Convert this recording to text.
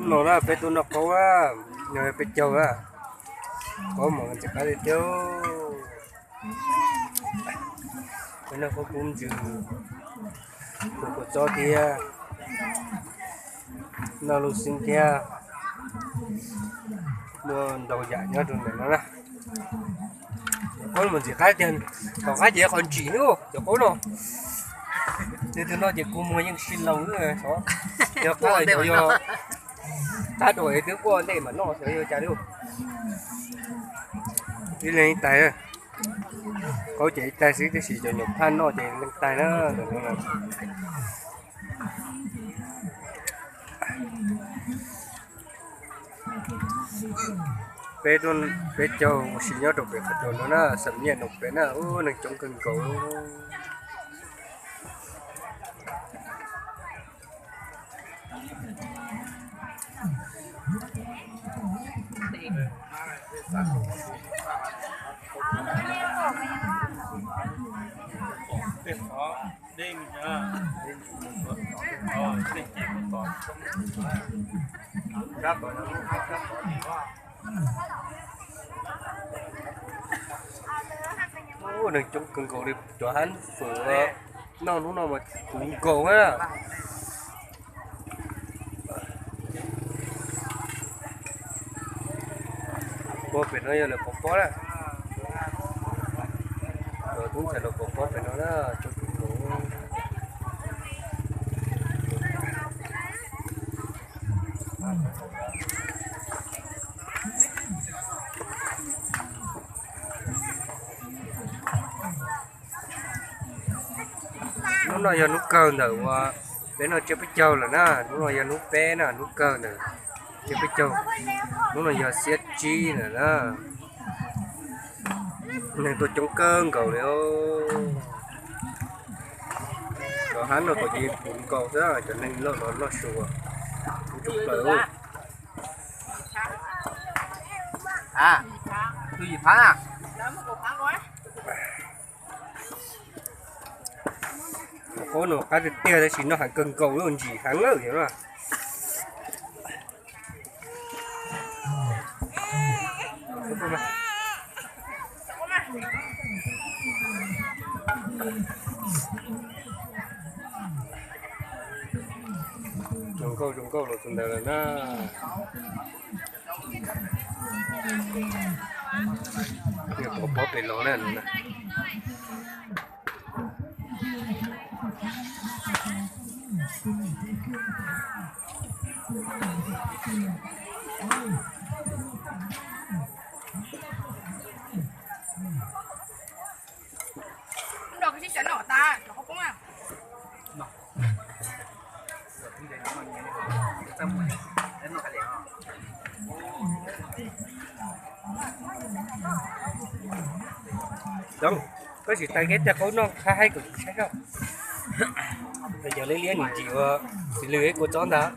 No na peb tuaj noj qaub na, no peb caug na, qaub mas ntxim qab tiag tiag. Peb noj qaub kub ntsws, kua txob thiab, noj lub xwb thiab, muaj ntau yam nyob rau ntawm no na. Cov qaub mas ntxim qab tiag, tom qab ces qhov ntsim xwb cov qaub no. Nws tus no ces kua muag yeej sib loo xwb, yog qab yog qab dua es twb quaj ntej mam noj xyov yog cas li. Ib leeg ib tais, qaub ces ib tais xwb tab sis cov nyuam phaj noj ces leej tais na. Peb, peb caug ua si nyob rau pem qhov rooj no na, xam nyiaj no pem na, ub, neeg coob kawg nkaus. Ub, neeg coob kawg nkaus li, cov hab fawm noj hnub no mas puv nkaus na. Pob pem no yog lawv pov pob na. Cov tub ntxhais los pov pob pem no na, coob kawg nkaus. Hnub no yog hnub kawg ntawm uas peb noj tsiab peb caug lawm na, hnub no yog hnub peb na, hnub kawg ntawm tsiab peb caug, hnub no yog xiab tsib lawm na. Neeg tuaj coob kawg nkaus li os. Cov hab no kuj yeej puv nkaus xwb, cov neeg loj los loj su, puv tshaj plaws. Tus yim phav na. Qaub no qab tiag tiag tab sis noj heev kawg nkaus li, ntsim heev lawm yog na. Zoo nkauj zoo nkauj los tus ntawd lawm na. Pov pob pem los na. Koj sim tais keb tej qaub noj qab haib kom kuv saib koj. Yog liab liab nim ntsim ua xws li kua txob ntag.